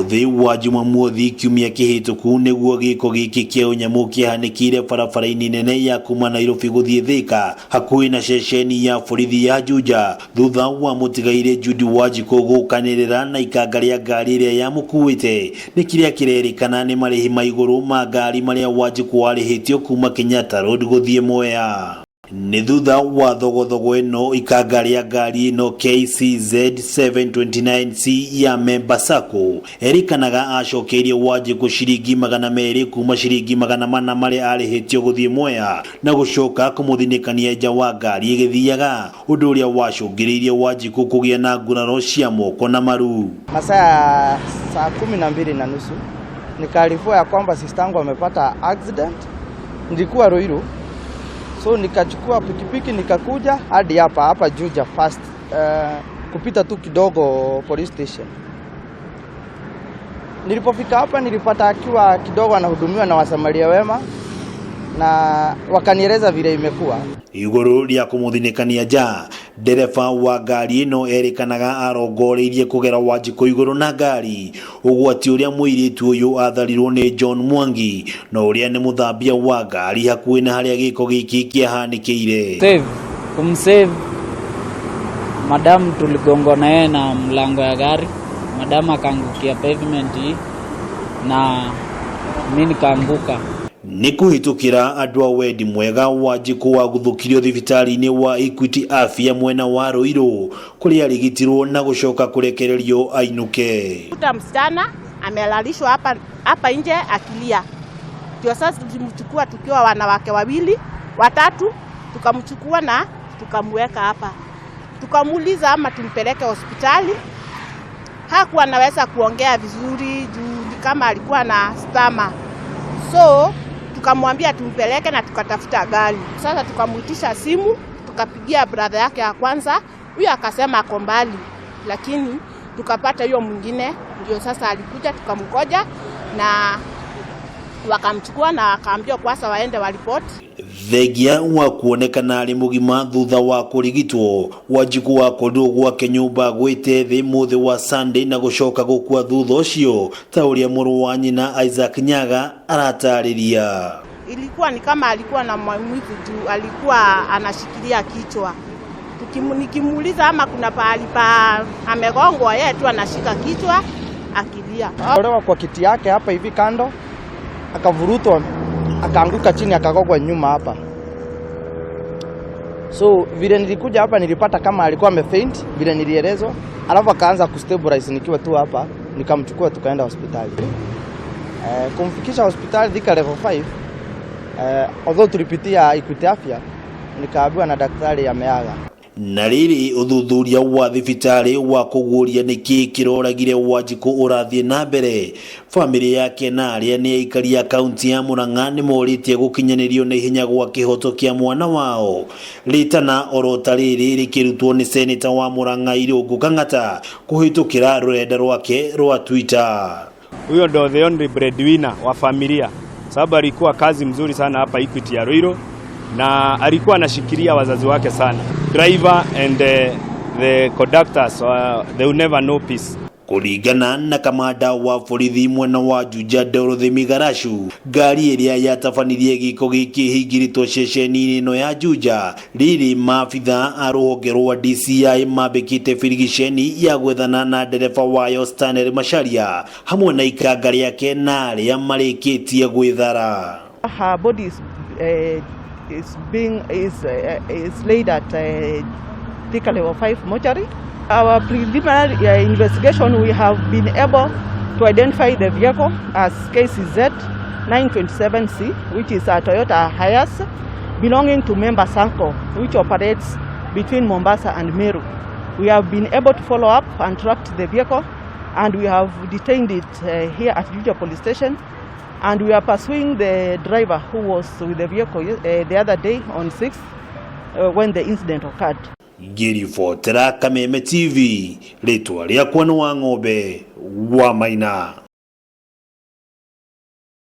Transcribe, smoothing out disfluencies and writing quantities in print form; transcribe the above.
Mũthĩ wa Jumamothi kiumia kĩhĩtũku nĩguo gĩko gĩkĩ kĩa ũnyamũ kĩahanĩkĩire barabara-inĩ nene ya kuma Nairobi gũthiĩ Thĩka hakuhĩ na ceceni ya borithi ya Juja thutha wa mũtigairĩ Judy Wanjikũ gũkanĩrĩra na ikanga rĩa ngari ĩrĩa yamũkuĩte nĩ kĩrĩa kĩrerĩkana nĩ marĩhi ma igũrũ ma ngari marĩa Wanjikũ arĩhĩtio kuma Kenyatta Road gũthiĩ Mwea. Nĩ thutha wa thogothogo ĩno ikanga rĩa ngari ĩno KCZ 729C ya Memba Sacco erĩkanaga acokeirie Wanjikũ ciringi 200 kuma ciringi 400 marĩa arĩhĩtio gũthiĩ Mwea na gũcoka kũmũthinĩkania nja wa ngari ĩgĩthiaga, ũndũ ũrĩa wacũngĩrĩirie Wanjikũ kũgĩa na nguraro cia moko na maru. Masaa ya saa 12:30 nikaarifiwa ya kwamba sistangu amepata accident. Nilikuwa Ruiru, so nikachukua pikipiki nikakuja hadi hapa hapa Juja first, kupita tu kidogo police station. Nilipofika hapa nilipata akiwa kidogo anahudumiwa na wasamaria wema na wakanieleza vile imekuwa. Igũrũ rĩa kũmũthinĩkania nja, ndereba wa ngari ĩno erĩkanaga arongoreirie kũgera Wanjikũ igũrũ na ngari, ũgwati ũrĩa mũirĩtu ũyũ atharirwo nĩ John Mwangi na ũrĩa nĩ mũthambia wa ngari hakuhĩ na harĩa gĩko gĩkĩ kĩahanĩkĩire. Save, kumsave madam, tuligongwa na yeye na mlango ya gari, madam akaangukia pavement hii na mi nikaanguka. Nĩ kũhĩtũkĩra andũ a wendi mwega, Wanjikũ waguthũkirio thibitarĩ-inĩ wa Equity Afya mwena wa Ruiru kũrĩa arĩgitirwo na gũcoka kũrekererio ainũke. Kuta msichana amelalishwa hapa hapa nje akilia. Ndio sasa tulimchukua tukiwa wanawake wawili watatu, tukamchukua na tukamweka hapa, tukamuuliza ama tumpeleke hospitali. Hakuwa anaweza kuongea vizuri juu ni kama alikuwa na stammer, so tukamwambia tumpeleke na tukatafuta gari. Sasa tukamuitisha simu, tukapigia brother yake ya kwanza, huyo akasema ako mbali, lakini tukapata hiyo mwingine, ndio sasa alikuja, tukamgoja na wakamchukua na wakaambiwa kwanza waende waripoti. Thengia wa kuonekana arĩ mũgima thutha wa kũrigitwo, Wanjikũ wakorirwo gwake nyũmba gwĩte thĩ mũthĩ wa Sunday na gũcoka gũkua thutha ũcio ta ũrĩa mũrũ wa nyina Isaac Nyaga aratarĩria. Ilikuwa ni kama alikuwa na maumivu juu alikuwa anashikilia kichwa. Nikimuuliza ama kuna pahali pa amegongwa, yeye tu anashika kichwa akilia. Olewa kwa kiti yake hapa hivi kando, akavurutwa, akaanguka chini, akagongwa nyuma hapa. So vile nilikuja hapa nilipata kama alikuwa amefaint vile nilielezwa, alafu akaanza kustabilize nikiwa tu hapa, nikamchukua tukaenda hospitali. Kumfikisha hospitali Thika level 5, although tulipitia Equity Afya, nikaambiwa na daktari ameaga. Na rĩrĩ ũthuthuria wa thibitarĩ wa kũguũria nĩkĩ kĩroragire Wanjikũ ũrathiĩ na mbere, bamĩrĩ yake na arĩa nĩ aikari a kaunti ya Murang'a nĩ morĩtie gũkinyanĩrio na ihenya gwa kĩhoto kĩa mwana wao. Rĩtana oro ta rĩrĩ rĩkĩrutwo nĩ seneta wa Murang'a Irũngũ Kang'ata kũhĩtũkĩra rũrenda rwake rwa Twitter. Huyo ndo the only breadwinner wa familia, sababu alikuwa kazi mzuri sana hapa Equity ya Ruiru na alikuwa anashikilia wazazi wake sana. Driver and the conductors, they will never know peace. Kũringana na kamanda wa borithi mwena wa Juja Dorothy Migarashu, ngari ĩrĩa yatabanirie gĩko gĩkĩ ĩhingĩrĩtwo ceceni-inĩ ĩno ya Juja rĩrĩ maabitha a rũhonge rwa DCI mambĩkĩte birigiceni ya gwethana na ndereba wayo Stanley Macharia hamwe na ikanga rĩake na arĩa marĩkĩtie gwĩthara. Her body is being is laid at Thika Level 5 mortuary. Our preliminary investigation, we have been able to identify the vehicle as KCZ 927C, which is a Toyota Hiace belonging to Memba Sacco, which operates between Mombasa and Meru. We have been able to follow up and track the vehicle, and we have detained it here at Juja Police Station. And we are pursuing the driver who was with the vehicle the other day on 6th when the incident occurred. Ngĩribotera Kameme TV, rĩtwa rĩakwa nĩ wa ng'ombe wa Maina.